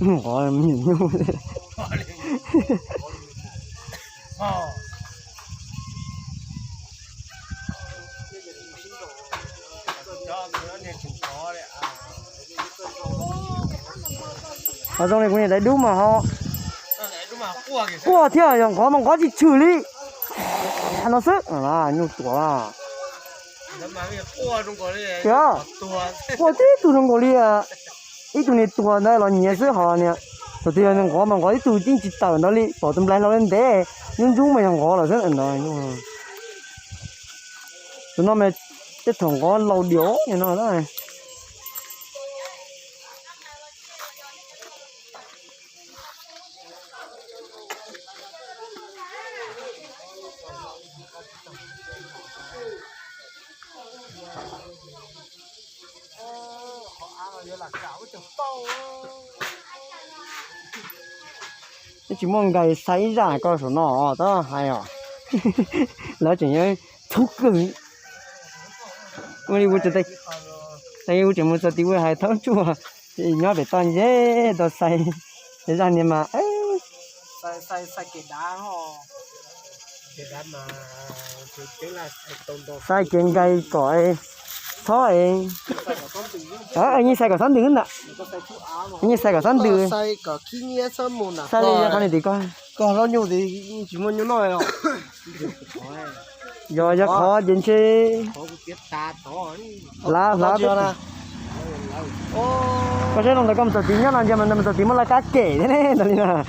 Nqov me nyuj. Ho zoo li kuv niam daim dub mas ho quaj thiab, yog nqov mas nqov tsis tshwm li no xwb. Nyuj tuag. Tiag, quaj tib tug zoo nkaus li ib tug niag tuag ntawd los nyiav xwb ho niag. Thaum twg yog nqov mas nqov tib tug yeej tsis tawm ntawd li, pom tus nplaig hlau ntev, nyuj ntsub mas yog nqov lawm xwb no. Tus no mas tej thaum nqov laus diam no. Twb tsis muaj nkais xaiv ib zaj ko saum no tab hais os. Lawv tseem yuav thub kawg. Ua li ua, ua tseem mus txog tim ua hais thaub tsuaj, nyob pem toj ntse tau xaiv, zaj niag mas xaiv kev nkais kom txhob, yeej xaiv kom txhob ntws ntag. Yeej xaiv kom txhob ntws. Xaiv li qhov niag tim ko, koj hlob nyuj tsis muaj nyuj noj. Yog yog qhov ces ntshe lav hlav. Koj saib no ntawd koj mus txog tid nyob no ntsia mas mus txog tid muaj laj kab kem thiab ne ntawd li na.